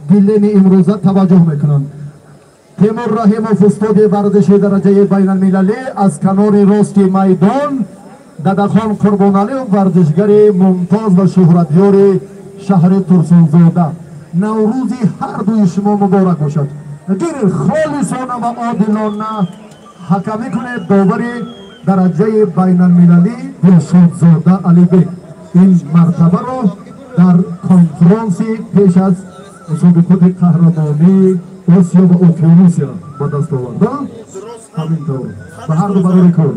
Гилеми имрӯза таваҷҷӯҳ мекунанд. Темур Раҳимов, устоди варзиши дараҷаи байналмилалӣ, аз канори рости майдон Дадахон Қурбоналиев, варзишгари мумтоз ва шӯҳратёри шаҳри Турсунзода. Наврӯзи ҳар дуи шумо муборак бошад. Гир холисона ва одилона ҳакамӣ кунед довари дараҷаи байналмилалӣ Дилшодзода Алибек. Ин мартабаро дар конфронси пеш аз мусобиқоти қаҳрамонии Осиё ва Океонусия ба даст овард. Ҳамин тавр ба ҳар ду барори кор.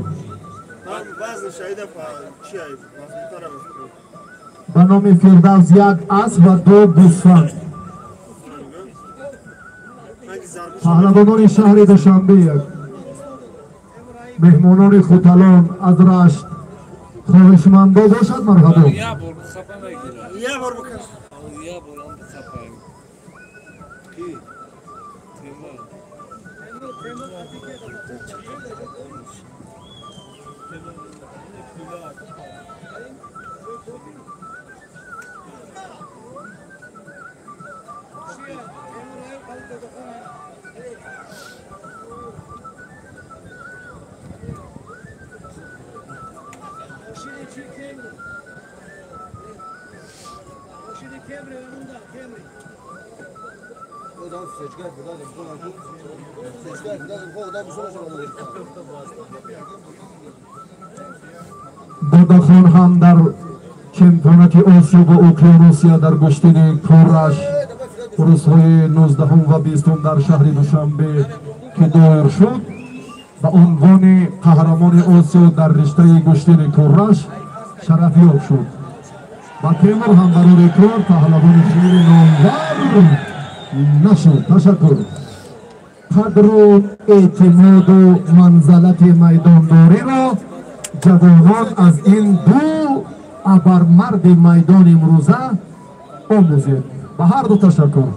Ба номи Фирдавс як асп ва ду гӯсфанд. Паҳлавонони шаҳри Душанбе, меҳмонони Хуталон аз Рашт, хоҳишмандо бошад, марҳабо. Дадахон ҳам дар чемпионати Осиё ва Океонусия дар гӯштини кораш рӯзҳои 19 ва 20 дар шаҳри Душанбе ки доир шуд, ба унвони қаҳрамони Осиё дар риштаи гӯштини кораш шарафёб шуд. Ба Темур ҳам барори кор, паҳлавони хеле номвар нашуд. Ташаккур. Қадру эътимоду манзалати майдондориро ҷавонон аз ин ду абармарди майдони имрӯза омӯзед. Ба ҳар ду ташаккур.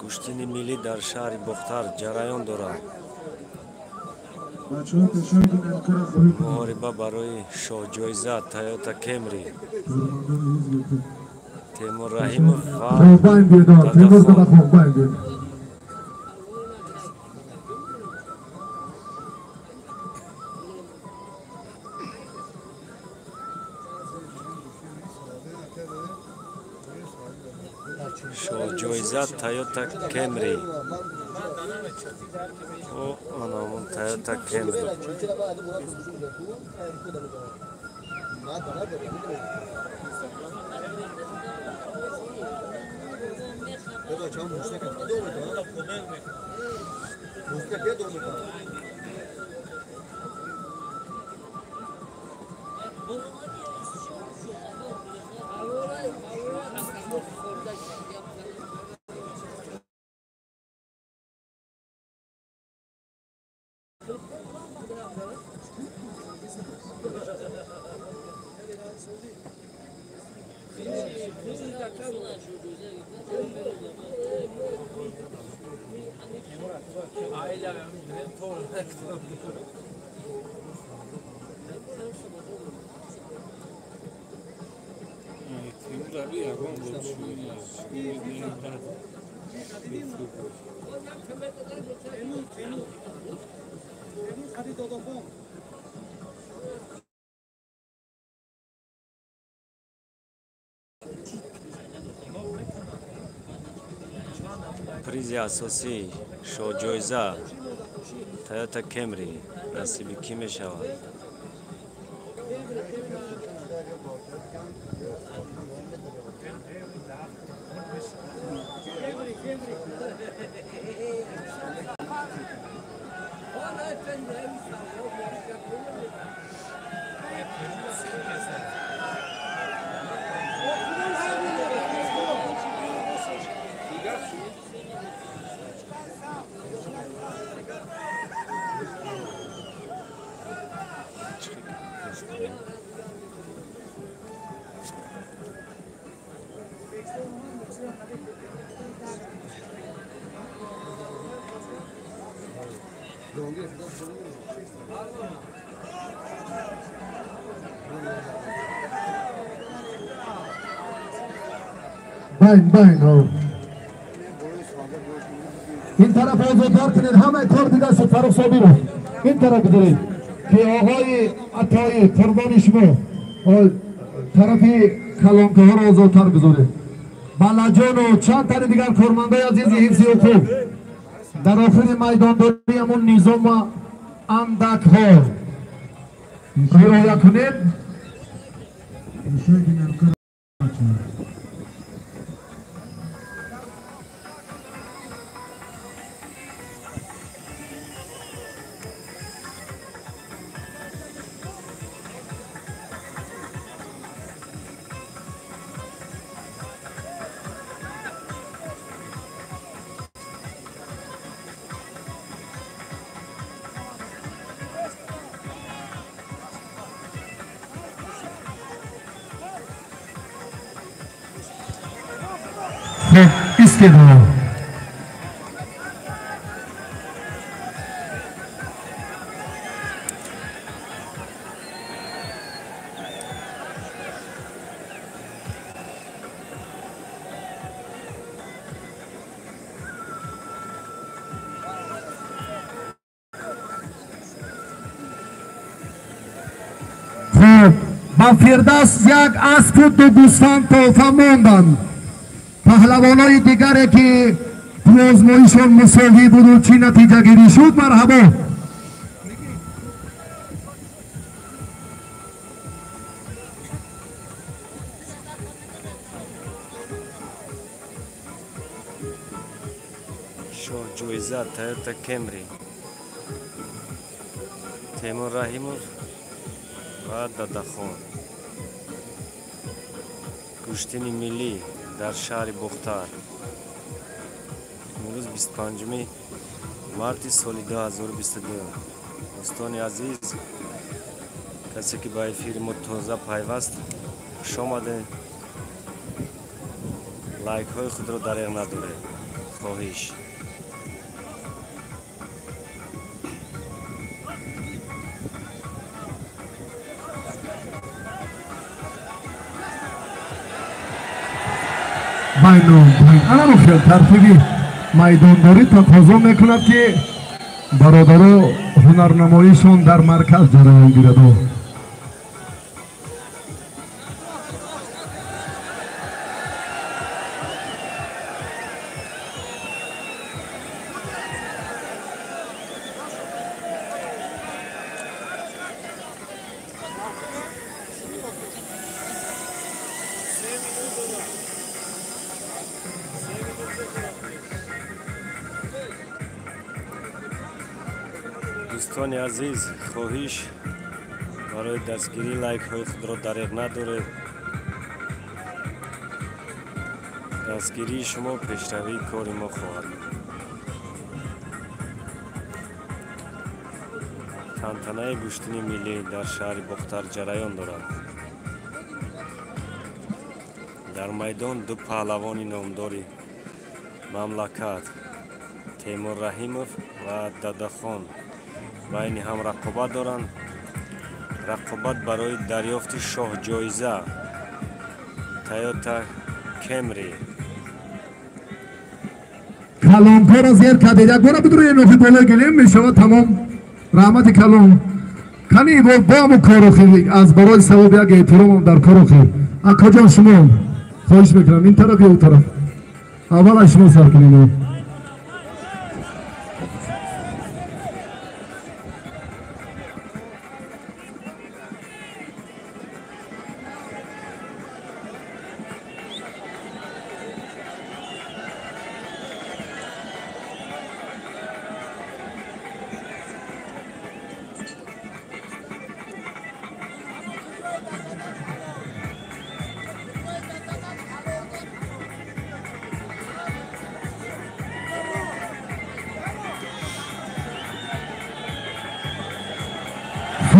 Гӯштини миллӣ дар шаҳри Бохтар ҷараён дорад. Муҳориба барои шоҳҷоиза Тойота Кемри. Темур Раҳимов ва Дадахон. Шоҳҷоиза Тойота Кемри. О, анамон Тойота Кемри. Призи асосӣ шоҳҷоиза Toyota Camry насиби кӣ мешавад? Байн байн ин тараф озоддор кунед, ҳамаи кор дида шуд. Фарух Собиров, ин тараф бидоред ки оғои Атоӣ қурбони шумо тарафи калонкаҳоро озодтар гузоред. Балаҷону чанд тани дигар кормандои азизи ҳифзи ҳуқуқ дар охири майдондорӣ ҳамун низома андакҳо риоя кунед. Истедо. Хуб, ба Фирдавс як аспу ду гӯсфанд тӯҳфа монданд. Паҳлавонои дигаре ки озмоишон мусовӣ буду чӣ натиҷагирӣ шуд, марҳабо. Шоҳҷоиза Toyota Camry, Темур Раҳимов ва Дадахон. Гӯштини миллӣ дар шаҳри Бохтар имрӯз 25 марти соли 2022. Дӯстони азиз, касе ки ба эфири мо тоза пайваст, хуш омадед. Лайкҳои худро дареғ надоред, хоҳиш. Анаро хел тартиби майдондорӣ тақозо мекунад, ки бародаро ҳунарнамоишон дар марказ ҷараён гирад. Дӯстони азиз, хоҳиш барои дастгирӣ лайкҳои худро дареғ надоред. Дастгирии шумо пешравии кори мо хоҳад буд. Тантанаи гӯштини миллӣ дар шаҳри Бохтар ҷараён дорад. Дар майдон ду паҳлавони номдори мамлакат Темур Раҳимов ва Дадахон байни ҳам рақобат доранд. Рақобат барои дарёфти шоҳҷоиза Toyota Camry. Калонкоро зер кардед, якбора бидуред нохи болои гилем мешавад тамом. Раҳмати калон. Кани бо ҳамун корохи аз барои савоб як эҳтиромам дар корохи. Акоҷон, шумо хоҳиш мекунам ин тараф ё ӯ тараф? Аввал аз шумо сар кунем.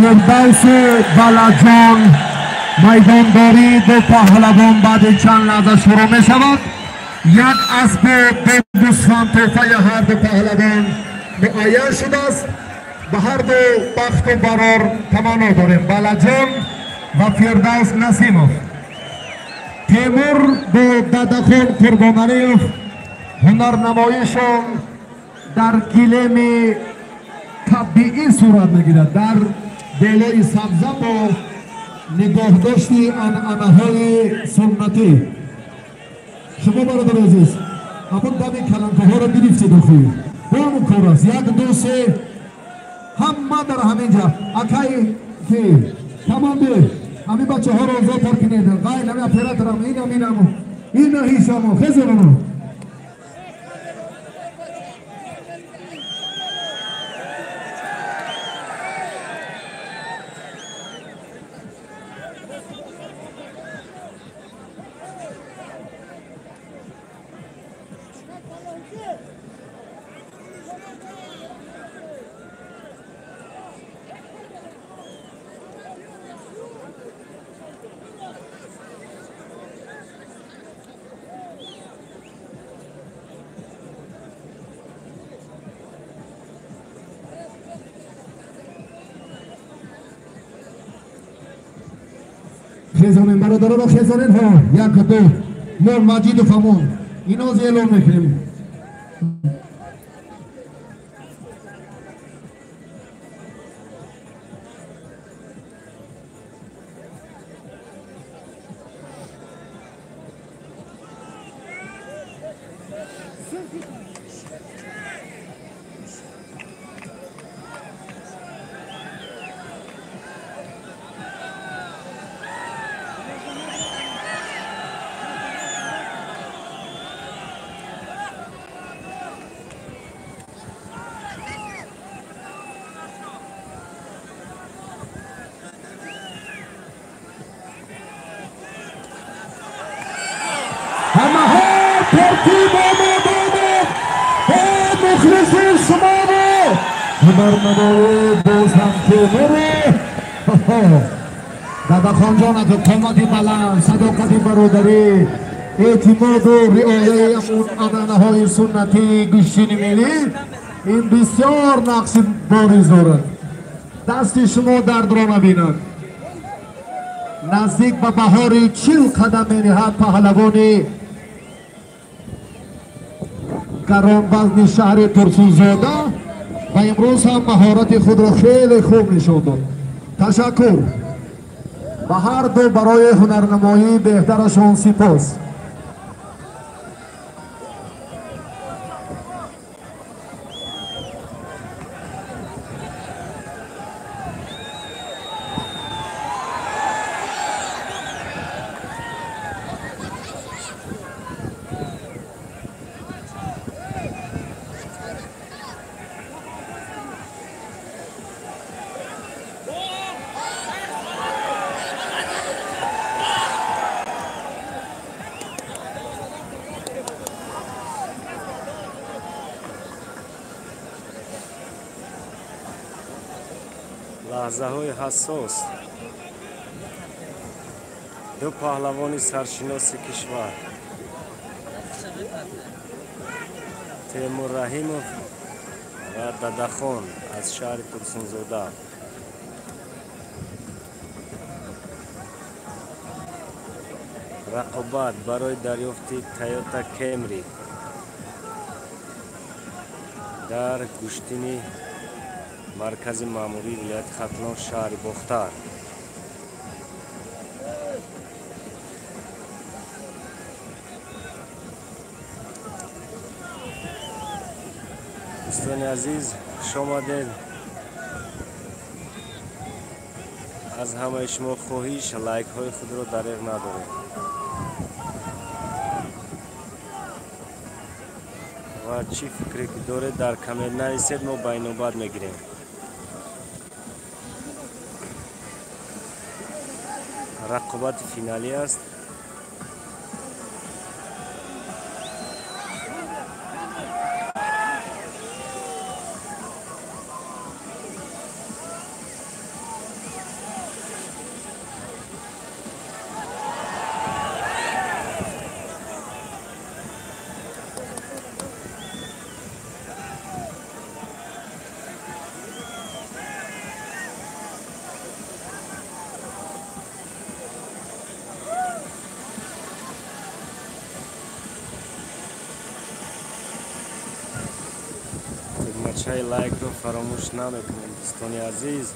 Фирдавсу Балаҷон майдондории ду паҳлавон баъди чанд лаҳза шурӯъ мешавад. Як аспу ду гӯсфанд тӯҳфаи ҳар ду паҳлавон муайян шудааст. Ба ҳар ду бахту барор таманно дорем. Балаҷон ва Фирдавс Насимов. Темур бо Дадахон Қурбоналиев ҳунарнамоишон дар гилеми табиӣ сурат мегирад, дар болои сабза бо нигоҳдошти анъанаҳои суннатӣ. Шумо бародари азиз, ҳамон дами каланкаҳоро гирифтед охи. Бо ҳамон кор аст. Як, ду, се, ҳама дар ҳамин ҷа. Акай ки тамом бе. Ҳамин бачаҳоро озодтар кунед. Ғайр ҳамин операторам, инам, инам, ина ҳисамо, хезонамо. Хезонем бародароро, хезонем ҳо. Як, ду, мо Маҷидов ҳамон. Иноз эълон мекунем. ҳамаҳо тартиб омода мухлиси шуморо ҳунарнамоӣ боз ҳам Темуру Дадахонҷон қомати баланд, садоқати бародарӣ, эътимоду риояи анъанаҳои суннатии гӯштини миллӣ ин бисёр нақши бориз дорад. Дасти шумо дардро набинад. Наздик ба баҳори 40 қадам мениҳад паҳлавони гаронвазни шаҳри Турсунзода ва имрӯз ҳам маҳорати худро хеле хуб нишон дод. Ташаккур ба ҳар ду барои ҳунарнамоии беҳтарашон сипос. Лаҳзаҳои ҳассос. Ду паҳлавони саршиноси кишвар Темур Раҳимов ва Дадахон аз шаҳри Турсунзода. Рақобат барои дарёфти Toyota Camry дар гӯштини маркази маъмурии вилояти Хатлон, шаҳри Бохтар. Дӯстони азиз, хуш омадед. Аз ҳамаи шумо хоҳиш, лайкҳои худро дареғ надоред ва чӣ фикре ки доред дар коммент нависед, мо ба инобат мегирем. Рақобати финалӣ аст. Тугмачаи лайкро фаромӯш намекунем, дӯстони азиз.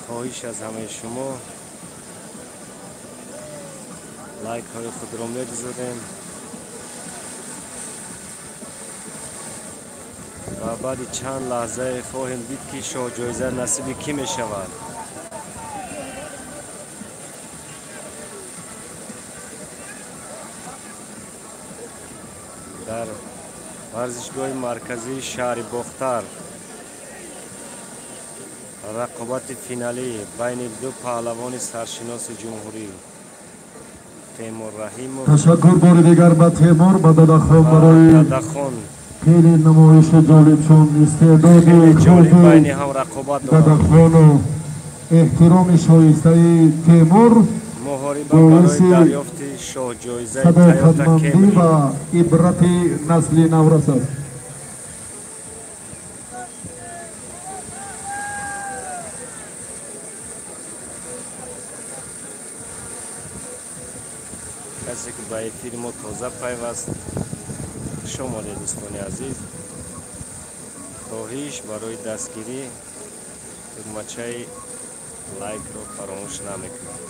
Хоҳиш аз ҳамаи шумо, лайкҳои худро мегузорем ва баъди чанд лаҳзае хоҳем дид, ки шоҳҷоиза насиби кӣ мешавад. Дар варзишгоҳи марказии шаҳри Бохтар рақобати финалӣ байни ду паҳлавони саршиноси ҷумҳурӣ Темур Раҳимов. Ташаккур бори дигар ба Темур, ба Дадахон барои Дадахон хеле намоиши ҷолибчун, истеъдоди ҷолиб байни ҳам рақобат доранд. Дадахону эҳтироми шоистаи Темур муҳориба барои дарёфти шоҳҷоизаи Тойота садоқатмандӣ Кемри. ва ибрати насли наврас аст. Касе ки ба эфири мо тоза пайваст, хуш омадед, дӯстони азиз. Хоҳиш, барои дастгирӣ тугмачаи лайкро фаромӯш намекунед.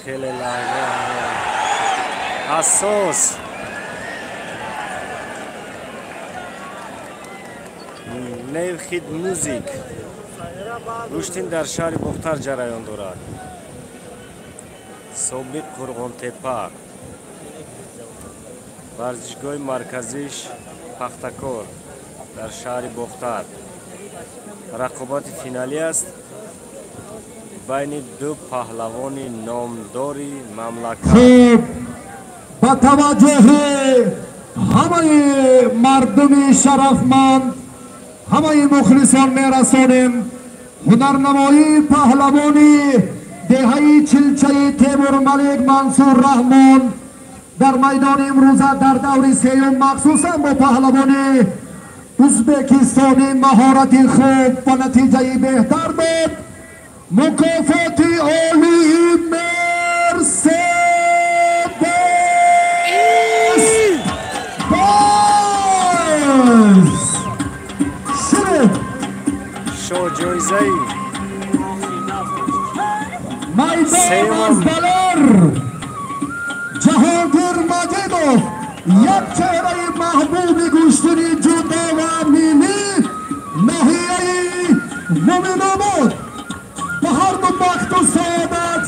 Хеле лаҳза ҳассос, Невхит Мюзик гӯштин дар шаҳри Бохтар ҷараён дорад. Собиқ Қурғонтепа, варзишгоҳи марказиш Пахтакор дар шаҳри Бохтар. Рақобати финалӣ аст байни ду паҳлавони номдори мамлакат. Хуб, ба таваҷҷӯҳи ҳамаи мардуми шарафманд, ҳамаи мухлисон мерасонем: ҳунарнамоии паҳлавони деҳаи Чилчаи Темурмалик Мансур Раҳмон дар майдони имрӯза дар даври сеюм, махсусан бо паҳлавони узбекистонӣ, маҳорати хуб ва натиҷаи беҳтар буд. Мукофоти олии Мерседес Бенз. Шурӯъ. Шоҳҷоизаи майдон сеюм. Аз Далер Ҷаҳонгир Маҷидов, як чеҳраи маҳбуби гӯштини ҷудо ва миллӣ, ноҳияи Муминобод. Ба ҳарду бахту саодат,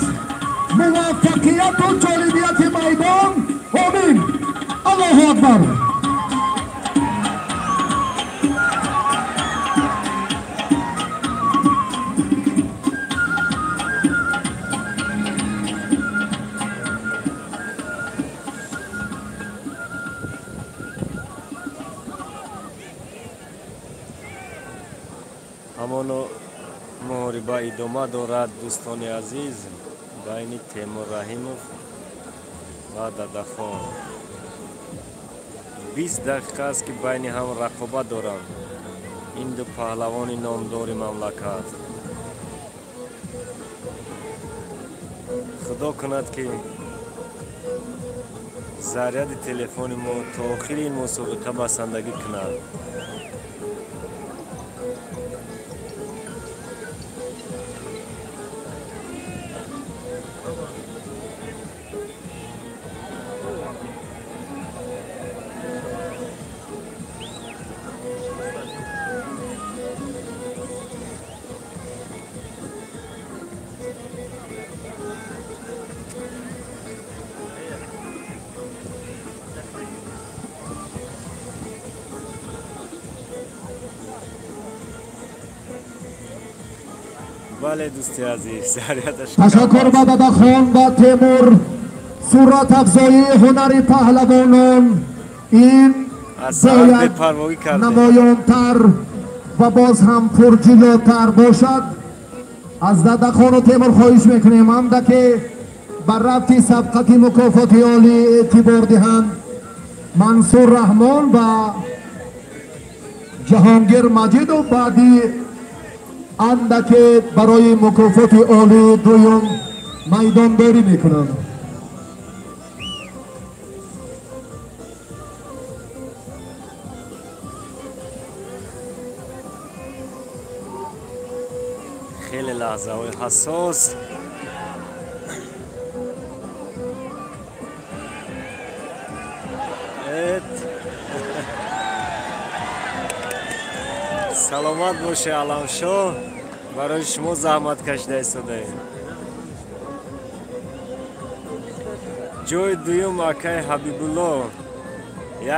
муваффақияту ҷолибияти майдон. Омин, Аллоҳу акбар. Ҳамоно муҳориба идома дорад, дӯстони азиз, байни Темур Раҳимов ва Дадахон. 20 дақиқа аст, ки байни ҳам рақобат доранд ин ду паҳлавони номдори мамлакат. Худо кунад, ки заряди телефони мо то охири ин мусобиқа басандагӣ кунад. Бале, дӯсти азиз, зарядаш Ташаккур ба Дадахон ва Темур. Суратафзоии ҳунари паҳлавонон ин аз саҳар бояд бепарвоӣ кардем. намоёнтар ва боз ҳам пурҷилотар бошад. Аз Дадахону Темур хоҳиш мекунем, андаке ба рафти сабқати мукофоти олӣ эътибор диҳанд. Мансур Раҳмон ва Ҷаҳонгир Маҷидов баъди андаке барои мукофоти олии дуюм майдондорӣ мекунанд. Хеле лаҳзаҳои ҳассос. Саломат боше, Аламшоҳ, барои шумо заҳмат кашида истодаем. Ҷои дуюм акай Ҳабибулло,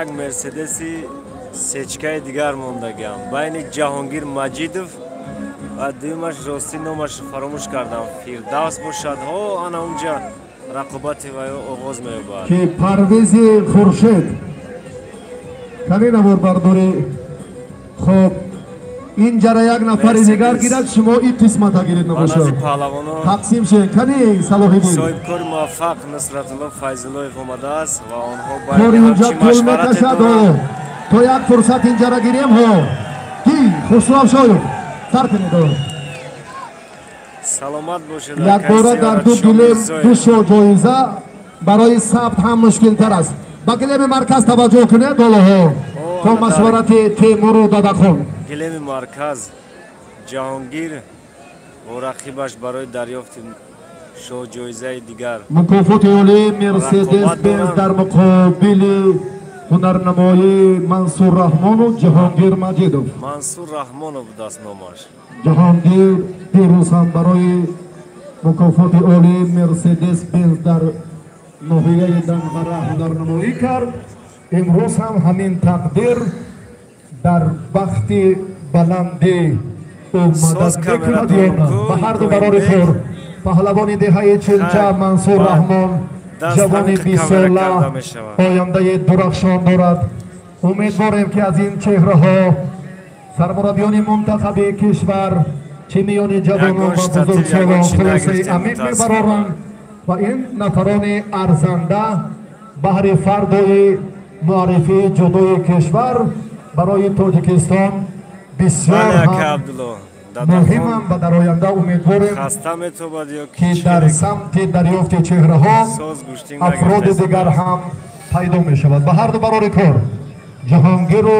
як Мерседеси сечкаи дигар мондагиам байни Ҷаҳонгир Маҷидов ва дуюмаш, ростӣ номаш фаромӯш кардам, Фирдавс бошад. Ҳо, ана унҷа рақобати ваё оғоз меёбад. Ки Парвизи Хуршед кани наворбардорӣ. Хоб, ин ҷара як нафари дигар гирад, шумо ин қисмата гиред, набошад тақсим шед. Кани Салоҳиддин? Соҳибкори муваффақ Нусратулло Файзуллоев омадааст ва онҳо кори инҷа тӯл мекашад. То як фурсат инҷара гирем. Ҳо, ки Хусрав Шоев сар кунед. Саломат бошед. Якбора дар ду гилем ду ҷоиза барои сабт ҳам мушкилтар аст. Ба гилеми марказ таваҷҷӯҳ кунед болоҳо то машварати Темуру Дадахон. Гилеми марказ Ҷаҳонгир бо рақибаш барои дарёфти шоҳҷоизаи дигар мукофоти олии Мерседес Бенз дар муқобили ҳунарнамоии Мансур Раҳмону Ҷаҳонгир Маҷидов. Мансур Раҳмонов будааст номаш. Ҷаҳонгир дирӯз ҳам барои мукофоти олии Мерседес Бенз дар ноҳияи Данғара ҳунарнамоӣ кард. Имрӯз ҳам ҳамин тақдир дар бахти баланди ӯ мадад мекунад ё на. Ба ҳарду барори кор паҳлавони деҳаи Чилча Мансур Раҳмон, ҷавони 20сола, ояндаи дурахшон дорад. Умедворем, ки аз ин чеҳраҳо сармураббиёни мунтахаби кишвар чӣ миёни ҷавонон ва бузургсолон хулосаи амиқ мебароранд ва ин нафарони арзанда баҳри фардои муаррифии ҷудои кишвар барои Тоҷикистон бисёр муҳимам ва дар оянда умедворем, ки дар самти дарёфти чеҳраҳо афроди дигар ҳам пайдо мешавад. Ба ҳарду барори кор, Ҷаҳонгиру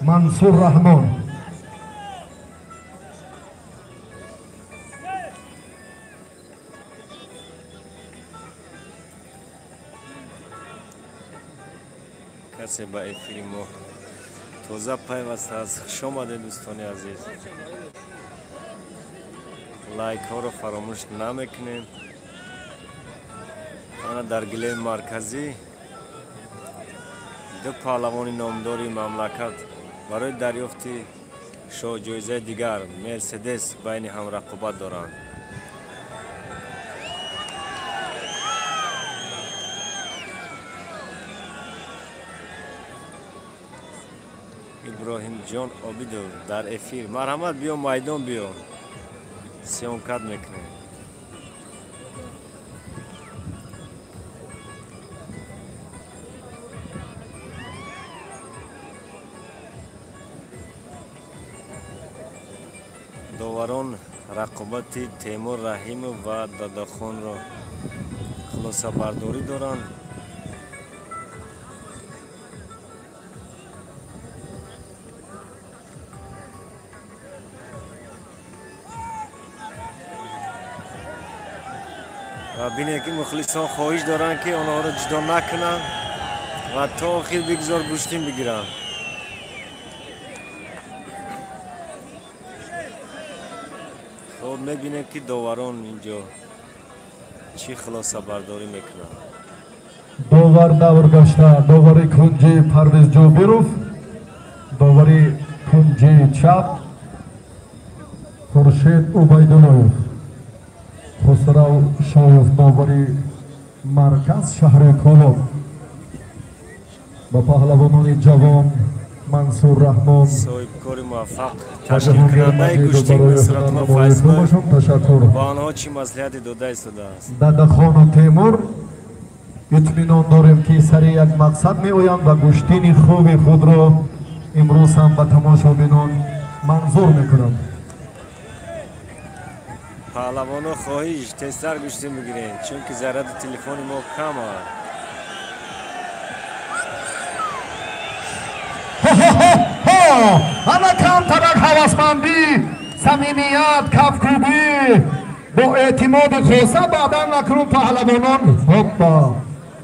Мансур Раҳмон. Касе ба эфири мо тоза пайвастааст, хуш омадед, дӯстони азиз. Лайкҳоро фаромӯш намекунем. Ана дар гилеми марказӣ ду паҳлавони номдори мамлакат барои дарёфти шоҳҷоизаи дигар Мерседес байни ҳам рақобат доранд. Иброҳимҷон Обидов дар эфир, марҳамат, биё майдон, биё, съёмкат мекунем. Доварон рақобати Темур Раҳимов ва Дадахонро хулосабардорӣ доранд. Ва бинед, ки мухлисон хоҳиш доранд, ки онҳоро ҷудо накунанд ва то охир бигзор гӯштин бигиранд. Хоб, мебинем, ки доварон инҷо чӣ хулосабардорӣ мекунанд. Довар давр гашта, довари кунҷи Парвиз Ҷобиров, довари кунҷи чап Хуршед Убайдуллоев, Хусрав Шоев довари марказ шаҳри Колоб. Ба паҳлавонони ҷавон, Мансур Раҳмон, соҳибкори муваффақ, ташкилкунандаи гӯштин Нусратулло Файзуллоев ташаккур. Ба онҳо чӣ маслиҳате дода истодааст? Дадахон Темур, итминон дорем, ки сари як мақсад меоянд ва гӯштини хуби худро имрӯз ҳам ба тамошобинон манзур мекунанд. Паҳлавоно, хоҳиш, тезтар гӯштин бигиред, чунки заряди телефони мо кам аст. Ана камтарак ҳавасмандӣ, самимият, кафкӯбӣ бо эътимоди хоса. Баъдан акнун паҳлавонон, ҳоппа,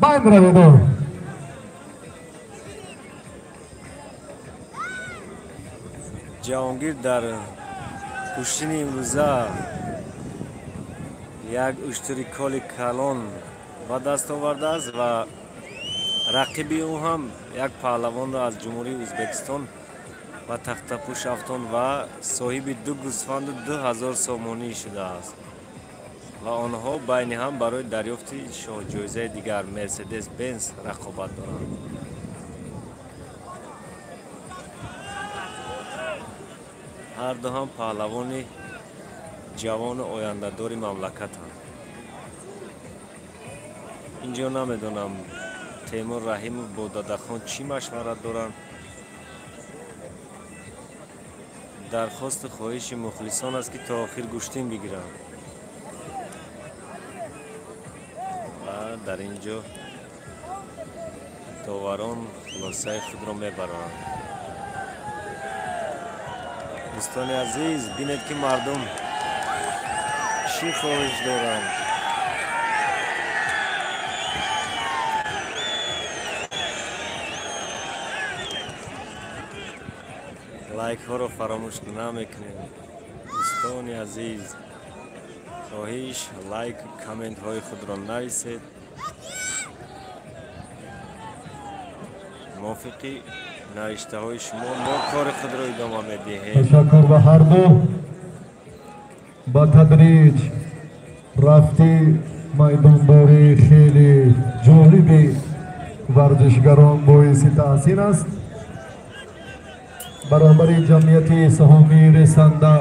байн раведо. Ҷаҳонгир дар гӯштини имрӯза як уштури коли калон ба даст овардааст ва рақиби ӯ ҳам як паҳлавонро аз Ҷумҳурии Ӯзбекистон ба тахтапӯш афтон ва соҳиби 2 гӯсфанду 2000 сомонӣ шудааст ва онҳо байни ҳам барои дарёфти шоҳҷоизаи дигар Мерседес Бенз рақобат доранд. Ҳарду ҳам паҳлавони ҷавону ояндадори мамлакатанд. Инҷо намедонам, Темур Раҳимов бо Дадахон чӣ машварат доранд. Дархосту хоҳиши мухлисон аст, ки то охир гӯштин бигиранд ва дар ин ҷо доварон хулосаи худро мебаранд. Дӯстони азиз, бинед, ки мардум чӣ хоҳиш доранд. Лайкҳоро фаромӯш намекунем, дӯстони азиз. Хоҳиш, лайк, комментҳои худро нависед. Мувофиқи навиштаҳои шумо мо кори худро идома медиҳем. Ташаккур ба ҳарду. Ба тадриҷ рафти майдондорӣ хеле ҷолиби варзишгарон боиси таъсир аст. Баробари ҷамъияти саҳомии ресанда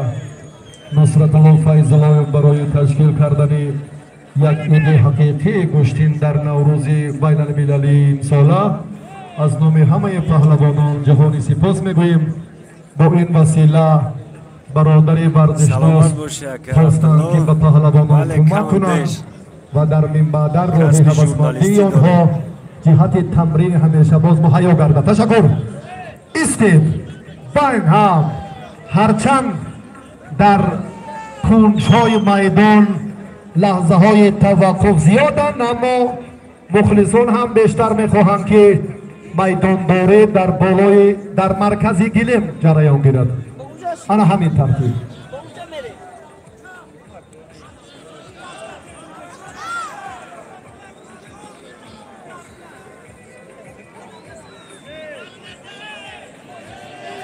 Нусратулло Файзуллоев барои ташкил кардани як иди ҳақиқии гӯштин дар Наврӯзи байналмилалии имсола аз номи ҳамаи паҳлавонон ҷаҳони сипос мегӯем. Бо ин васила бародари варзишдӯст хостанд, ки ба паҳлавонон кӯмак кунанд ва дар минбаъдар роҳи ҳавасмандии онҳо ҷиҳати тамрини ҳамеша боз муҳайё гардад. Ташаккур. Истед, байн ҳам ҳарчанд дар кунҷҳои майдон лаҳзаҳои таваққуф зиёданд, аммо мухлисон ҳам бештар мехоҳанд, ки майдондорӣ дар болои, дар маркази гилем ҷараён гирад. Ана ҳамин тартиб.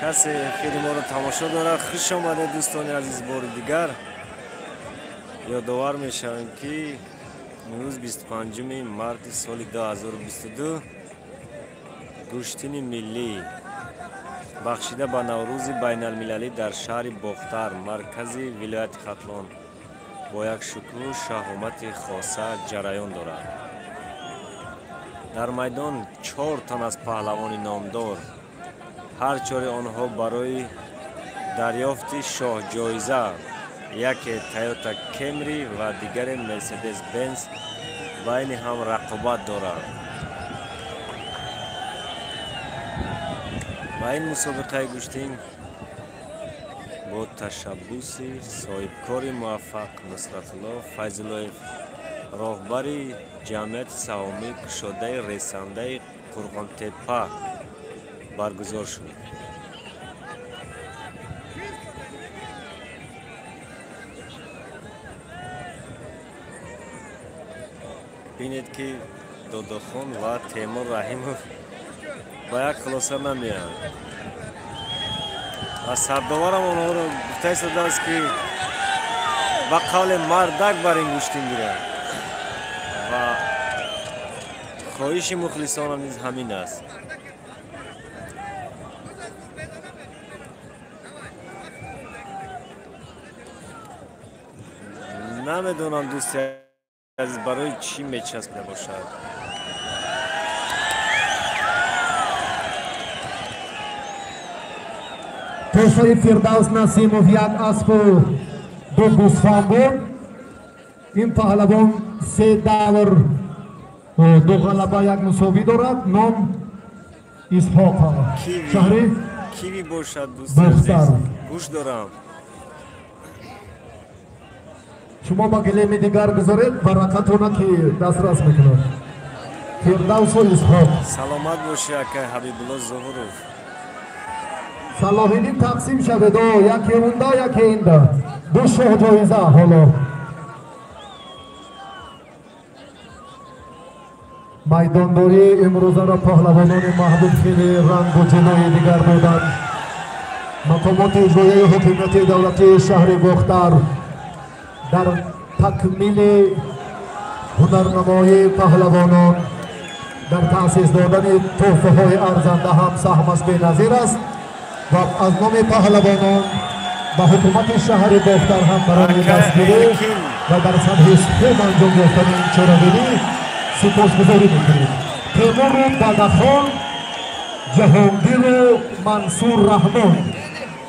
Касе эфири моро тамошо дорад, хуш омадед, дӯстони азиз. Бори дигар ёдовар мешавем, ки имрӯз, 25 марти соли 2022, гӯштини миллӣ бахшида ба Наврӯзи байналмилалӣ дар шаҳри Бохтар, маркази вилояти Хатлон, бо як шукӯҳу шаҳомати хоса ҷараён дорад. Дар майдон чор тан аз паҳлавони номдор, ҳар чори онҳо барои дарёфти шоҳҷоиза, яке Тойота Кемри ва дигаре Мерседес Бенз, байни ҳам рақобат доранд. Ва ин мусобиқаи гӯштин бо ташаббуси соҳибкори муваффақ Нусратулло Файзуллоев, роҳбари ҷамъияти саҳомии кушодаи ресандаи Қурғонтеппа баргузор шуд. Бинед, ки Додохон ва Темур Раҳимов ба як хулоса намеянд ва сардоварам онҳоро гуфта истодааст, ки ба қавле мардак бар ин гӯштин гиранд ва хоҳиши мухлисонам низ ҳамин аст. Намедонам, дӯсти азиз, барои чӣ мечаспида бошад. Тӯҳфаи Фирдавс Насимов як аспу ду гӯсфанд буд. Ин паҳлавон се давр, ду ғалаба, як мусовӣ дорад. Ном Исҳоқ, шаҳри Киви бошад, дӯсти азиз, гӯш дорам. Шумо ба гилеми дигар гузоред, баракатона ки дастрас мекунад. Фирдавсу Исҳоқ. Саломат бошӣ, акай Ҳабибулло Зуҳуров. Салоҳиддин, тақсим шавед, яке унда, яке инда. Ду шоҳ ҷоиза ҳоло. Майдондории имрӯзаро паҳлавонони маҳбуб хеле рангу ҷилои дигар доданд. Мақомоти иҷроияи ҳокимияти давлатии шаҳри Бохтар дар такмили ҳунарнамоии паҳлавонон, дар таъсис додани тӯҳфаҳои арзанда ҳам саҳмаш беназир аст ва аз номи паҳлавонон ба ҳукумати шаҳри Бохтар ҳам барои дастгирӣ ва дар сатҳи хуб анҷом ёфтани ин чорабинӣ сипосгузорӣ мекунем. Темуру Бадахон, Ҷаҳонгиру Мансур Раҳмон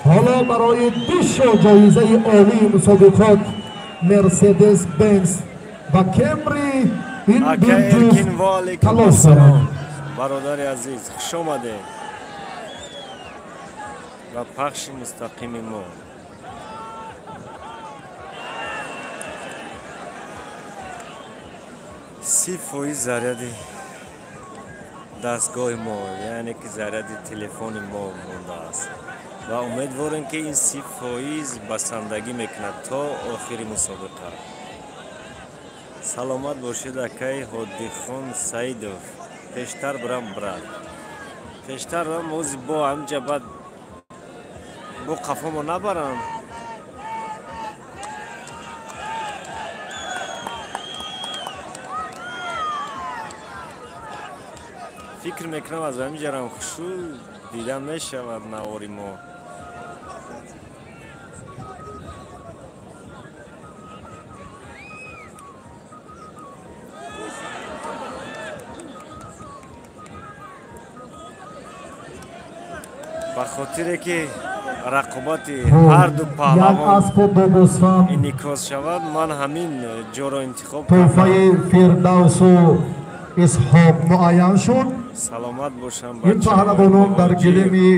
ҳоло барои ду шоҳ ҷоизаи олии мусобиқот, Мерседес Бенз ва Кемри, ин ду ҷуфт талош доранд. Бародари азиз, хуш омадед ба пахши мустақими мо. 30% заряди дастгоҳи мо, яъне ки заряди телефони мо мондааст ва умедворем, ки ин 30% басандагӣ мекунад то охири мусобиқа. Саломат бошед, акай Ҳодихон Саидов. Пештар бирам, брат, пештар бирам. Ози бо ҳамҷа баъд бо қафомо набарам. Фикр мекунам, аз ҳамин ҷарам хушу дида мешавад навори мо. Ба хотире ки рақобати ҳарду паҳлавон инъикос шавад, ман ҳамин ҷоро интихоб. Тӯҳфаи Фирдавсу Исҳоқ муайян шуд. Саломат бошам. Ин паҳлавонон дар гилеми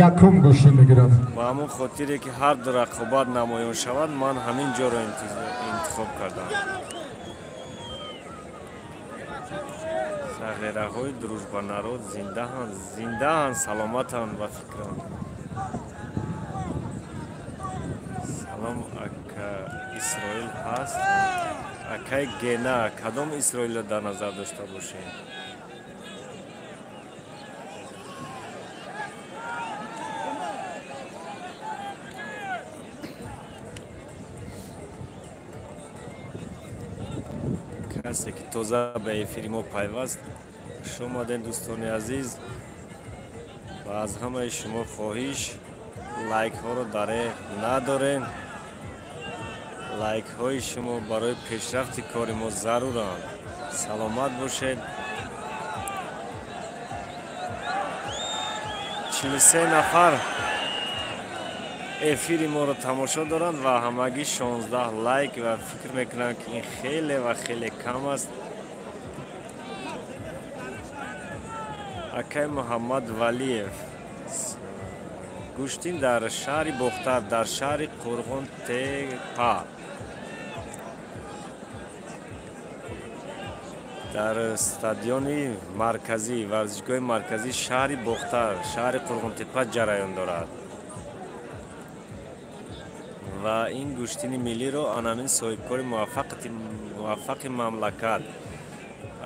якум гӯштӣ мегиранд. Ба ҳамон хотире ки ҳарду рақобат намоён шавад, ман ҳамин ҷоро интихоб кардам. Сағираҳои дружбанарод зиндаҳанд, зиндаҳанд, саломатанд ба фикрам. Салом, ака, Исроил ҳаст? Акай Гена, кадом Исроилро дар назар дошта бошем? Касе ки тоза ба эфири мо пайваст, хуш омадем, дӯстони азиз, ва аз ҳамаи шумо хоҳиш: лайкҳоро дареғ надорем. Лайкҳои шумо барои пешрафти кори мо заруранд. Саломат бошед. 43 нафар эфири моро тамошо доранд ва ҳамагӣ 16 лайк, ва фикр мекунам, ки ин хеле ва хеле кам аст. Акай Муҳаммад Валиев, гӯштин дар шаҳри Бохтар, дар шаҳри Қурғон Тепа, дар стадиони марказӣ, варзишгоҳи марказии шаҳри Бохтар, шаҳри Қурғонтепа ҷараён дорад ва ин гӯштини миллиро анамин соҳибкори муваффақи мамлакат,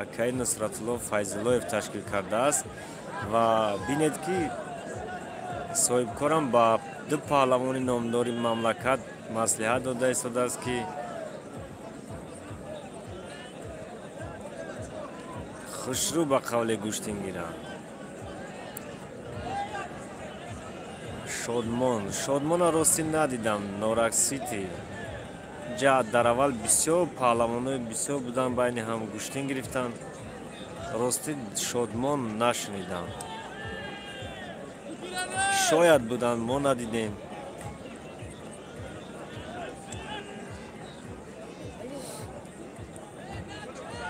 акаи Нусратулло Файзуллоев, ташкил кардааст. Ва бинед, ки соҳибкорам ба ду паҳлавони номдори мамлакат маслиҳат дода истодааст, ки хушрӯ ба қавле гӯштин гиранд. Шодмон, Шодмона ростӣ надидам. Норак Сити Ҷа дар аввал бисёр паҳлавонои бисёр буданд, байни ҳам гӯштин гирифтанд. Ростӣ шодмон нашунидам. Шояд буданд, мо надидем.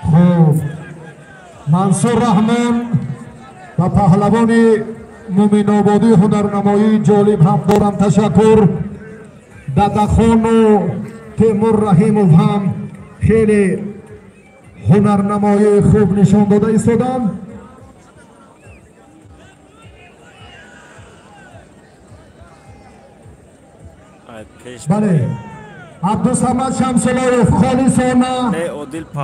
Хуб, Мансур Раҳмон ва паҳлавони Муминободӣ ҳунарнамоии ҷолиб ҳам дорам. Ташаккур. Дадахону Темур Раҳимов ҳам хеле ҳунарнамоии хуб нишон дода истоданд. Бале, Абдусамад Шамсуллоев холисона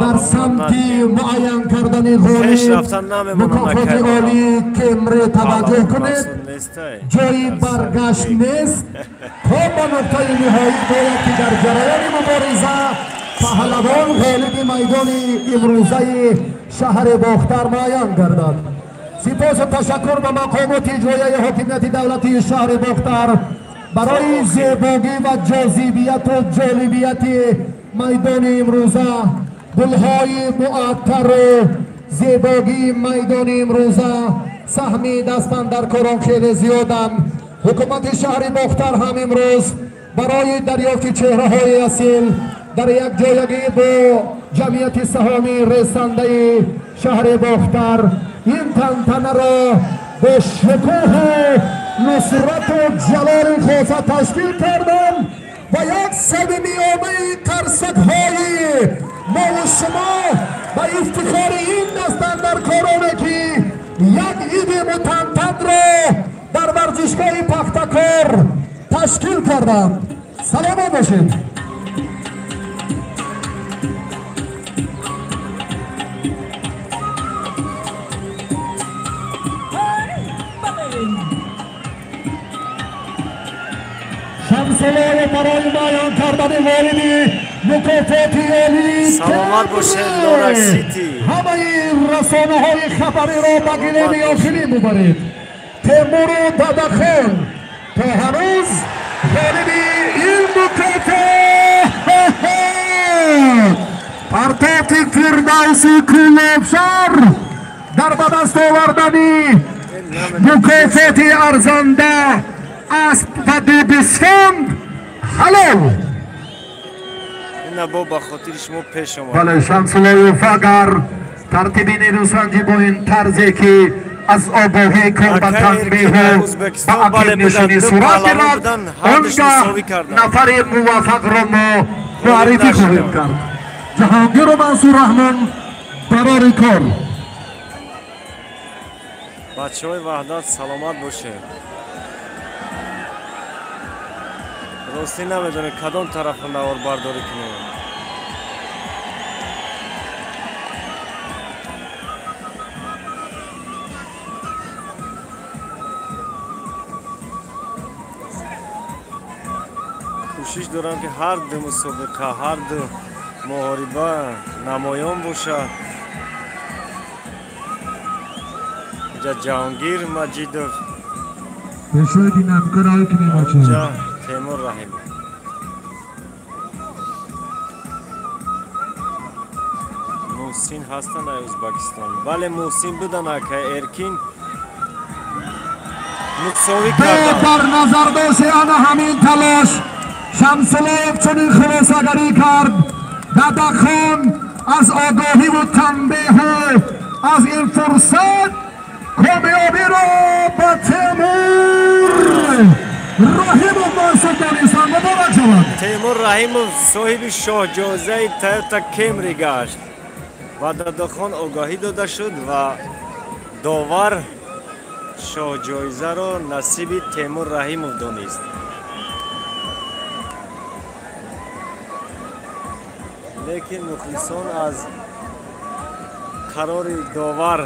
дар самти муайян кардани ғолиб мукофоти олии Кемри таваҷҷӯҳ кунед. Ҷои баргашт нест. То ба нуқтаи ниҳоӣ бояд ки дар ҷараёни мубориза паҳлавон ғолиби майдони имрӯзаи шаҳри Бохтар муайян гардад. Сипосу ташаккур ба мақомоти иҷроияи ҳокимияти давлатии шаҳри Бохтар барои зебогӣ ва ҷозибияту ҷолибияти майдони имрӯза, гулҳои муаттару зебогии майдони имрӯза саҳми дастандаркорон хеле зиёданд. Ҳукумати шаҳри Бохтар ҳам имрӯз барои дарёфти чеҳраҳои асил дар якҷоягӣ бо ҷамъияти саҳомии ресандаи шаҳри Бохтар ин тантанаро бо шукӯҳу нусрату ҷалоли хоса ташкил карданд ва як самимиёнаи қарсакҳои мову шумо ба ифтихори ин дастандаркороне ки як иди мутантанро дар варзишгоҳи Пахтакор ташкил карданд. Саломат бошед. Шамсуллоев барои муайян кардани ғолиби мукофоти олии Саломат бошед, Лорак Сити. Ҳамаи расонаҳои хабариро ба гилеми охирӣ мебаред. Темуру Дадахон то ҳанӯз ғолиби ин мукофот партофти Фирдавси Кӯлобшар дар ба даст овардани мукофоти арзанда асп ва ду гӯсфанд ҳалол. Ина бо ба хотири шумо пеш омад. Бале, Шамсуллоев агар тартиби нерӯсанҷӣ бо ин тарзе ки аз огоҳӣ кор ба танбеҳу ба ақибнишинӣ сурат гирад, он гаҳ нафари муваффақро мо муаррифӣ хоҳем кард. Ҷаҳонгиру Мансур Раҳмон барори кор. Бачаҳои Ваҳдат, саломат бошед. Ростӣ намедонем кадом тарафа наворбардорӣ кунем. Кӯшиш дорам ки ҳар ду мусобиқа, ҳар ду муҳориба намоён бошад. Инҷа Ҷаҳонгир Маҷидов, инҷа Темур Раҳимов. Муҳсин ҳастанд ай Ӯзбекистон. Бале, Муҳсин будан, акай Эркин мусовӣ карданд. Дар назардошти ана ҳамин талош Шамсуллоев чунин хулосагарӣ кард. Дадахон аз огоҳиву танбеҳу аз ин фурсат комёбиро ба Темур Раҳимов мансуб донистанд. Муборак шавад. Темур Раҳимов соҳиби шоҳҷоизаи Тойота Кемри гашт ва Дадахон огоҳӣ дода шуд ва довар шоҳҷоизаро насиби Темур Раҳимов донист. Лекин мухлисон аз қарори довар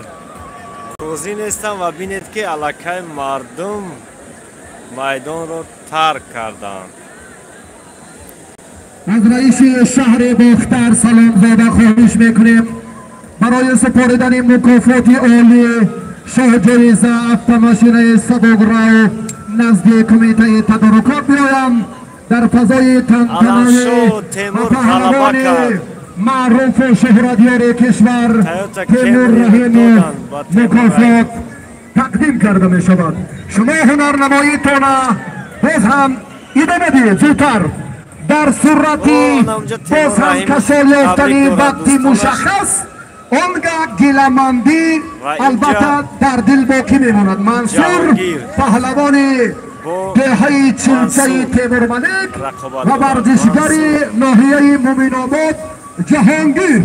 розӣ нестанд ва бинед ки аллакай мардум майдонро тарк карданд. Аз раиси шаҳри Бохтар Саломзода хоҳиш мекунем барои супоридани мукофоти олӣ шоҳҷоиза автомошинаи сабукрав назди кумитаи тадорукот биёям. дар фазои тантанавӣ Темур ва ғалаба паҳлавони кард. маъруфу шӯҳратёри кишвар Toyota Темур Camry Раҳимов доданд ба Темур мукофот Раҳимов. тақдим карда мешавад. Шумо ҳунарнамоитона боз ҳам идома диҳед зудтар. Дар сурати О, ана унҷа Темур боз ҳам Раҳимов касол ёфтани табрик дорад вақти дӯстонаш. мушаххас, он гаҳ гиламандӣ Ва инҷа албатта дар дил боқӣ мемонад. Мансур Ҷаҳонгир паҳлавони бо деҳаи Чилчаи Мансур Темурмалик рақобат ва дорад. варзишгари Мансур. ноҳияи Муминобод Ҷаҳонгир.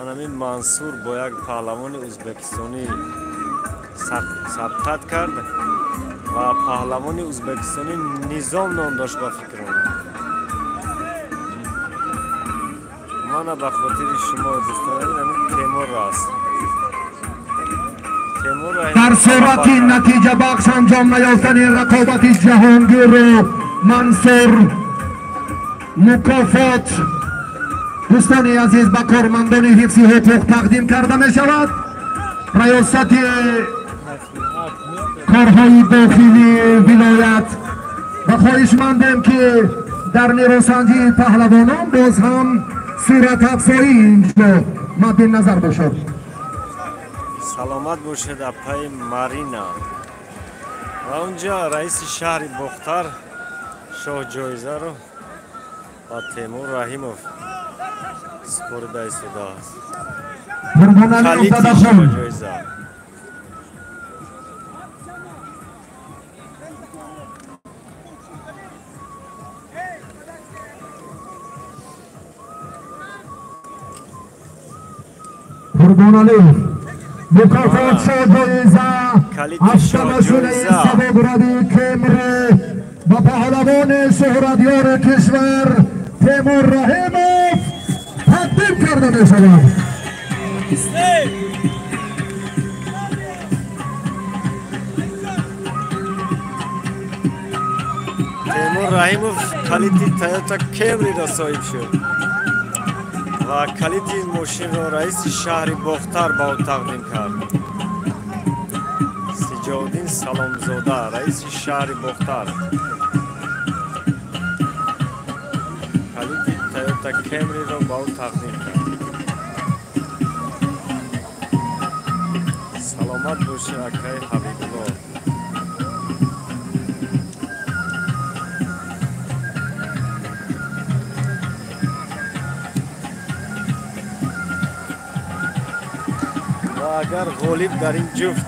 Анамин Мансур бо як паҳлавони ӯзбекистонӣ сабқат кард ва паҳлавони ӯзбекистонӣ Низом ном дошт ба фикрам. Мана ба хотири шумо дӯстон, ҳамин Темур аст. Темур Раҳимов Дар сурати ғалаба кард. натиҷабахш анҷом наёфтани рақобати Ҷаҳонгиру Мансур мукофот дӯстони азиз ба кормандони ҳифзи ҳуқуқ тақдим карда мешавад. Раёсати корҳои дохилии вилоят ва хоҳишмандем, ки дар нерӯсанҷии паҳлавонон боз ҳам суратафзоӣ инҷо мадди назар бошад. Саломат бошед, апаи Марина. Ва унҷа раиси шаҳри Бохтар шоҳ ҷоизаро ба Темур Раҳимов супорида истодааст. Қурбоналиев Калити Дадахон. шоҳ ҷоиза. Қурбоналиев мукофот шоҳ ҷоиза Калити автомашинаи шоҳ ҷоиза. сабукради Кемри ба паҳлавони шӯҳратёри кишвар Темур Раҳимов тақдим карда мешавад. Темур Раҳимов калити Toyota Camry-ро соҳиб шуд ва калити мошинро раиси шаҳри Бохтар ба ӯ тақдим кард. Сиҷоддин Саломзода, раиси шаҳри Бохтар. Калити Toyota Camry-ро ба ӯ тақдим кард. Саломат бошед, акаи Ҳабибулло. Ва агар ғолиб дар ин ҷуфт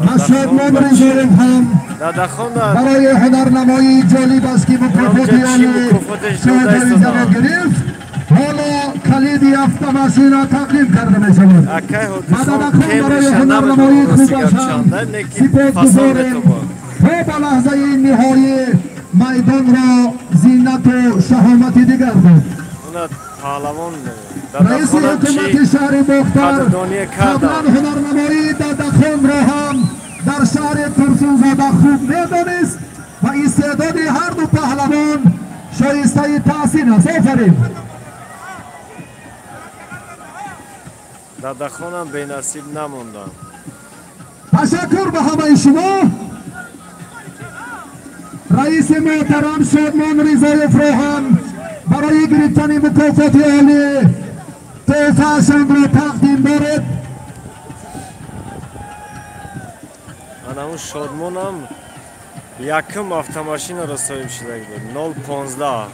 Машҳадмон Ризоев ҳам Дадахон барои ҳунарнамоии ҷолиб аст, ки мукофоти Инҷа чӣ олӣ мукофоташ дода шоҳ ҷоизаро истодаанд? гирифт, ҳоло калиди автомашина тақдим карда мешавад. Акай Ҳодисон Дадахон барои Кемриша ҳунарнамоии намедонам рости хубаш гап ҳам чанда, лекин фасон сипосгузорем. метобад. То ба лаҳзаи ниҳоӣ майдонро зинату шаҳомати дигар дод. Уна паҳлавон Раиси Дадахонам чӣ ҳукумати шаҳри Бохтар қадрдоние қаблан карданд. ҳунарнамоии Дадахонро ҳам дар шаҳри Турсунзода хуб медонист ва истеъдоди ҳарду паҳлавон шоистаи таҳсин аст. Офарин. Дадахонам бенасиб намонданд. Ташаккур ба ҳамаи шумо. Раиси муҳтарам Шодмон Ризоевро ҳам барои гирифтани мукофоти олӣ тӯҳфаашонро тақдим доред. Ана он Шодмонам якум автомашинаро соҳиб шуда буд, 015.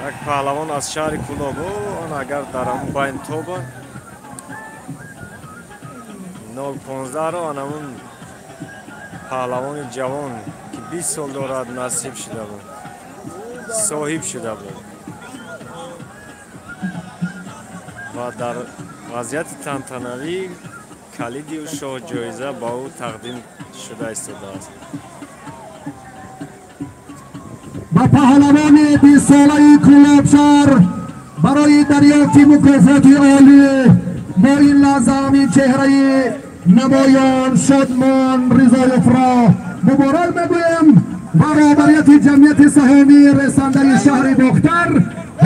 Як паҳлавон аз шаҳри Кӯлоб. О, он агар дар ҳамун байн тоба 015-ро анамун паҳлавони ҷавон, ки 20 сол дорад, насиб шуда буд, соҳиб шуда буд. Ва дар вазъияти тантанавӣ калиди шоҳ ҷоиза ба ӯ тақдим шуда истодааст. Ба паҳлавони бистсолаи Кӯлобшаҳр барои дарёфти мукофоти олӣ бо ин лаҳза ҳамин чеҳраи намоён Шодмон Ризоевро муборак мегӯем ва роҳбарияти ҷамъияти саҳомии ресандаи шаҳри Бохтар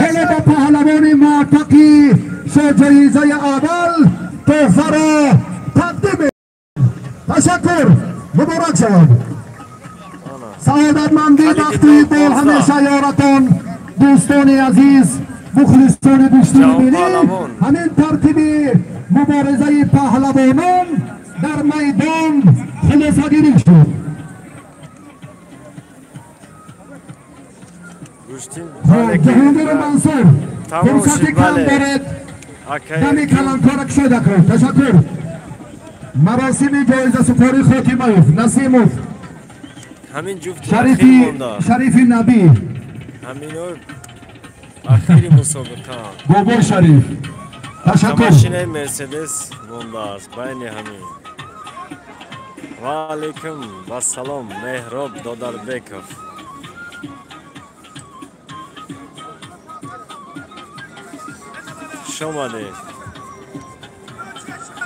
ҳоло ба паҳлавони муаттақи شاه جایزه اول تحفه را تقدیم. تشکر، مبارک شود. سعادتمندی بختی بر همیشه یارتان. دوستان عزیز، مخلصان دوستی ملی، همین ترتیب مبارزه پهلوانان در میدان خلاصه‌گیری شد. جهانگیر منصور فرصت کم دارد، دمی کلانکار کشیده کرد. تشکر. مراسم جایزه سپاری خاتیمایف نسیموف همین جفت شریفی، شریفی نبی. همینو اخیری مسابقه. بابر شریف، تشکر. ماشین مرسدس مونده است بین همین. و علیکم و سلام مهراب دادربکов. خوش آمدید.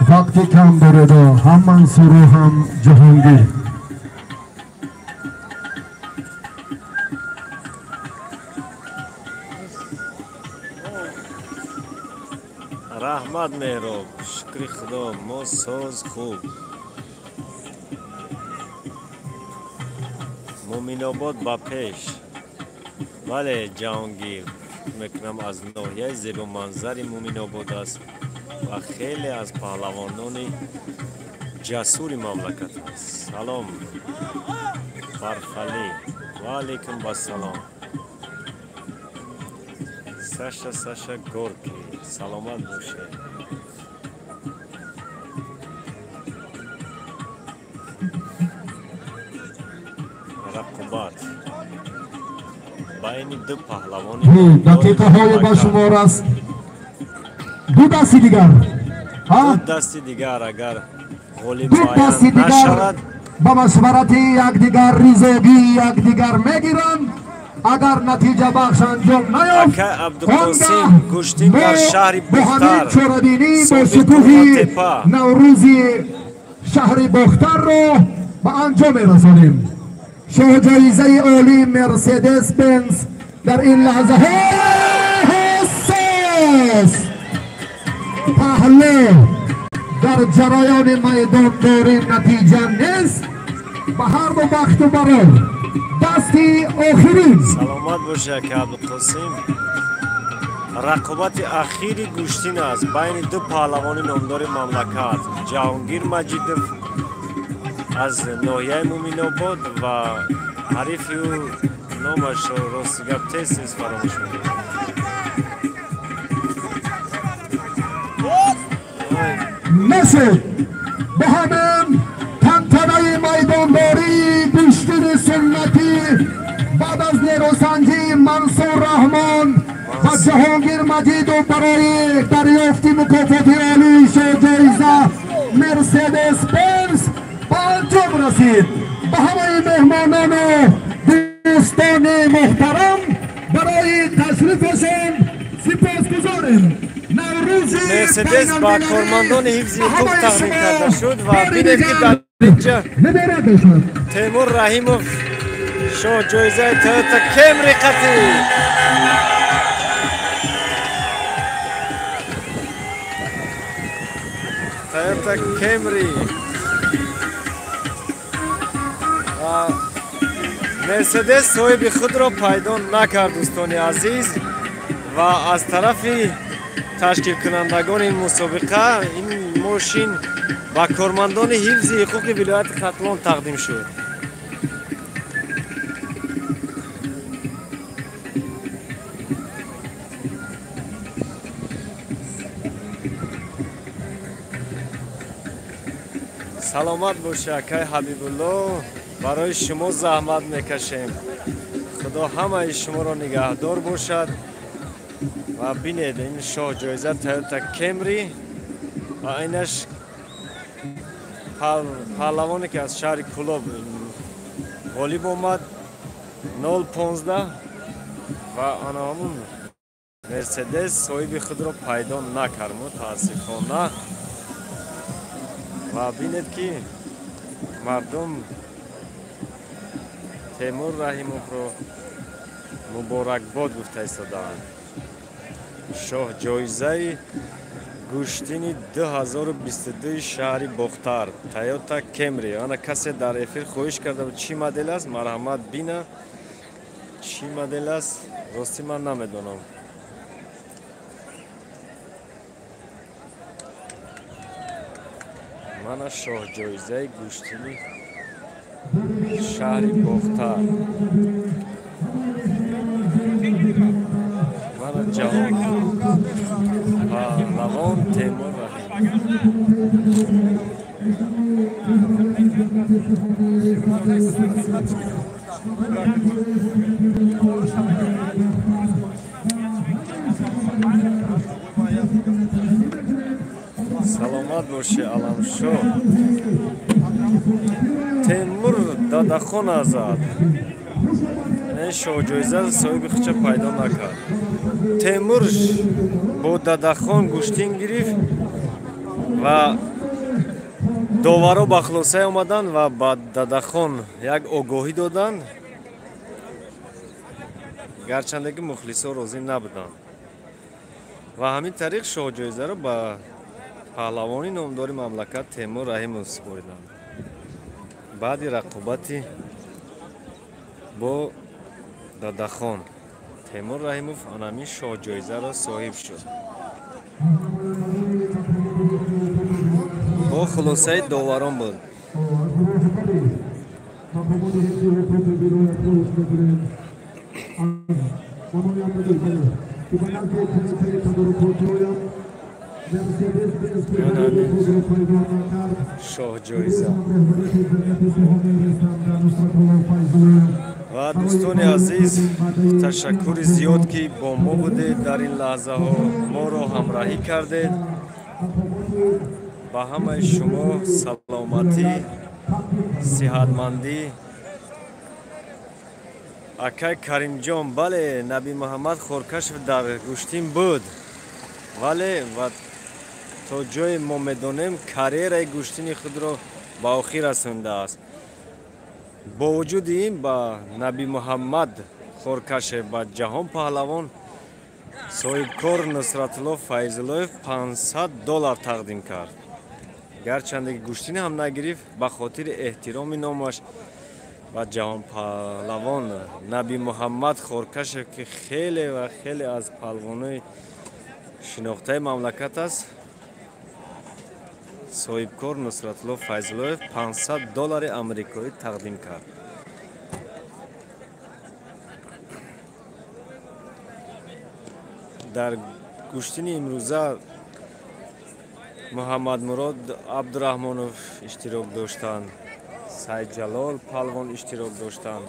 وقتی کم داره هم منصور و هم جهانگیر. Раҳмат, Меҳроб, шукри Худо, мо соз, хуб. Муъминобод ба пеш! Бале, Ҷаҳонгир, фикр мекунам, аз ноҳияи зебоманзари Муъминобод аст ва хеле аз паҳлавонони ҷасури мамлакат аст. Салом, Барфалӣ. Ва алайкум вассалом. Саша, Саша Горки, саломат бошед. Рақобат байни ду паҳлавони дақиқаҳои ба шумор аст. Ду дасти дигар. Ду дасти дигар, агар ғолиб ду дасти муайян дигар нашавад. Ба машварати якдигар, ризогии якдигар мегиранд. Агар натиҷа бахш анҷом наёфт, Акай Абдуқосим, гӯштин дар шаҳри бо ҳамин Бухтар, чорабинӣ бо собиқ шукӯҳи Қурғонтепа. Наврӯзи шаҳри Бохтарро ба анҷом мерасонем. Шоҳҷоизаи олии Мерседес Бенз дар ин лаҳзаҳо ҳассос паҳлӯ дар ҷараёни майдондорӣ натиҷа нест. Ба ҳарду бахту барор. Дасти охирин. Саломат бошед, ака Абдуқосим. Рақобати ахири гӯштин аст байни ду паҳлавони номдори мамлакат, Ҷаҳонгир Маҷидов аз ноҳияи Муъминобод ва ҳарифи ӯ, номашро, рости гап, тез тез фаромӯш мекунам. Нашуд. Ба ҳамин тантанаи майдондории гӯштини суннатӣ баъд аз нерӯсанҷии Мансур Раҳмон ва Ҷаҳонгир Маҷидов барои дарёфти мукофоти олии шоҳҷоиза Мерседес Бенз ба анҷом расид. Ба ҳамаи меҳмонону дӯстони муҳтарам барои ташрифашон сипосгузорем. Наврӯзи Мерседес ба байналмилалӣ кормандони ҳифзи ба ҳуқуқ ҳамаи тақдим шумо карда шуд ва бори бинед, ки дигар дар инҷа муборак бошад. Темур Раҳимов шоҳ ҷоизаи Тойота Кемри қатӣ. Тойота Кемри ва Мерседес соҳиби худро пайдо накард, дӯстони азиз, ва аз тарафи ташкилкунандагони ин мусобиқа ин мошин ба кормандони ҳифзи ҳуқуқи вилояти Хатлон тақдим шуд. Саломат бошед, акай Ҳабибулло, барои шумо заҳмат мекашем. Худо ҳамаи шуморо нигаҳдор бошад. Ва бинед, ин шоҳ ҷоиза Тойота Кемри ва инаш паҳлавоне, ки аз шаҳри Кӯлоб ғолиб омад, 015, ва ана ҳамун Мерседес соҳиби худро пайдо накард, мутаассифона. Ва бинед, ки мардум Темур Раҳимовро муборакбод гуфта истодаанд. Шоҳ ҷоизаи Гӯштини 2022 шаҳри Бохтар, Toyota Camry. Ана касе дар эфир хоҳиш карда буд, чӣ модел аст, марҳамат бина. Чӣ модел аст, ростӣ ман намедонам. Мана шоҳҷоизаи гӯштини шаҳри Бохтар. Мана ҷаҳон паҳлавон Темур Раҳим. Саломат бошӣ, Аламшо. Темур Дадахон азад. Ин шоҳҷоиза соҳиби худша пайдо накард. Темур бо Дадахон гӯштин гирифт ва доваро ба хулосае омаданд ва ба Дадахон як огоҳӣ доданд, гарчанде ки мухлисо розӣ набуданд. Ва ҳамин тариқ шоҳҷоизаро ба паҳлавони номдори мамлакат Темур Раҳимов супориданд. Баъди рақобати бо Дадахон Темур Раҳимов анамин шоҳҷоизаро соҳиб шуд. Бо хулосаи доварон буд. Шоҳҷоиза. Ва дӯстони азиз, ташаккури зиёд, ки бо мо будед дар ин лаҳзаҳо, моро ҳамроҳӣ кардед. Ба ҳамаи шумо саломатӣ, сиҳатмандӣ. Акай Каримҷон, бале, Наби Муҳаммад Хоркашев дар гӯштин буд, вале ва то ҷое мо медонем карьераи гӯштини худро ба охир расондааст. Бо вуҷуди ин ба Наби Муҳаммад Хоркашев, ба ҷаҳон паҳлавон соҳибкор Нусратулло Файзуллоев $500 тақдим кард. Гарчанде ки гӯштин ҳам нагирифт, ба хотири эҳтироми номаш ба ҷаҳонпаҳлавон Наби Муҳаммад Хоркашев, ки хеле ва хеле аз паҳлавонои шинохтаи мамлакат аст, соҳибкор Нусратулло Файзуллоев $500 амрикоӣ тақдим кард. Дар гӯштини имрӯза Муҳаммадмурод Абдураҳмонов иштирок доштанд, Сайдҷалол палвон иштирок доштанд,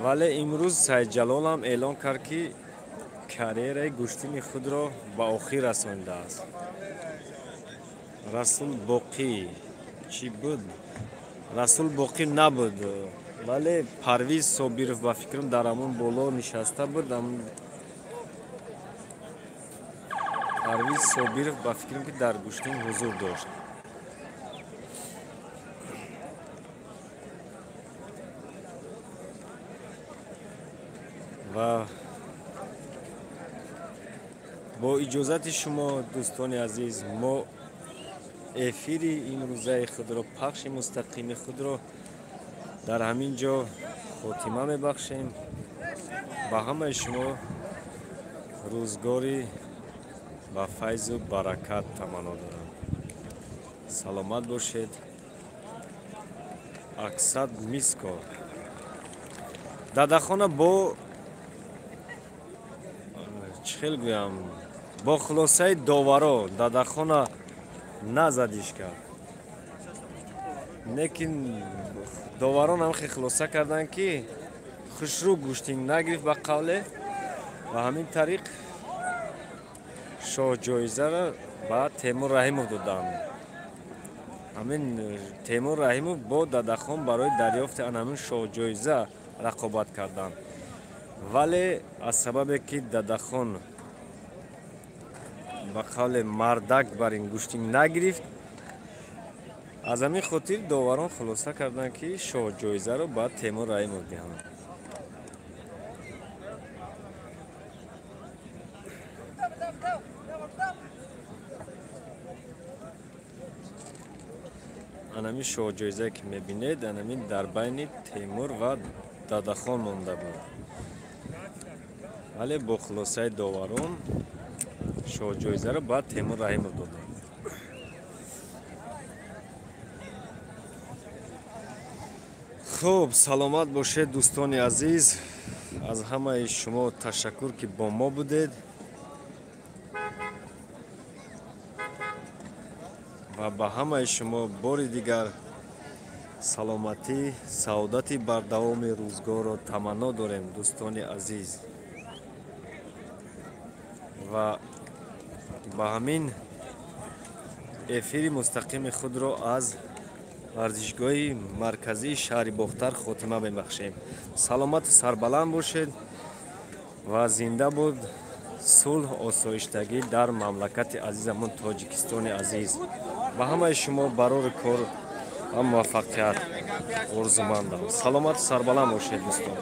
вале имрӯз Сайдҷалол ҳам эълон кард, ки карьераи гӯштини худро ба охир расондааст. Расул Боқӣ чӣ буд? Расул Боқӣ набуд, вале Парвиз Собиров ба фикрам дар ҳамон боло нишаста буд. Парвиз Собиров ба фикрам ки дар гӯштин ҳузур дошт. Ва бо иҷозати шумо, дӯстони азиз, мо эфири имрӯзаи худро, пахши мустақими худро дар ҳамин ҷо хотима мебахшем. Ба ҳамаи шумо рӯзгори ба файзу баракат таманно дорам. Саломат бошед. Аксад Миско Дадахона бо чӣ хел гӯям, бо хулосаи доваро Дадахона назадиш кард, лекин доварон ҳам хел хулоса карданд, ки хушрӯ гӯштин нагирифт ба қавле, ва ҳамин тариқ шоҳҷоизаро ба Темур Раҳимов доданд. Ҳамин Темур Раҳимов бо Дадахон барои дарёфти ан ҳамин шоҳҷоиза рақобат карданд, вале аз сабабе ки Дадахон ба қавле мардак бар ин гӯштин нагирифт, аз ҳамин хотир доварон хулоса карданд, ки шоҳҷоизаро ба Темур Раҳимов диҳанд. Анами шоҳҷоизае ки мебинед, анами дар байни Темур ва Дадахон монда буд, вале бо хулосаи доварон шоҳҷоизаро ба Темур Раҳимов доданд. Хуб, саломат бошед, дӯстони азиз. Аз ҳамаи шумо ташаккур, ки бо мо будед ва ба ҳамаи шумо бори дигар саломатӣ, саодати бардавоми рӯзгорро таманно дорем, дӯстони азиз. Ва ба ҳамин эфири мустақими худро аз варзишгоҳи марказии шаҳри Бохтар хотима мебахшем. Саломату сарбаланд бошед ва зинда буд сулҳ, осоиштагӣ дар мамлакати азизамон Тоҷикистони азиз. Ба ҳамаи шумо барори кор ва муваффақият орзумандам. Саломату сарбаланд бошед, дӯстон.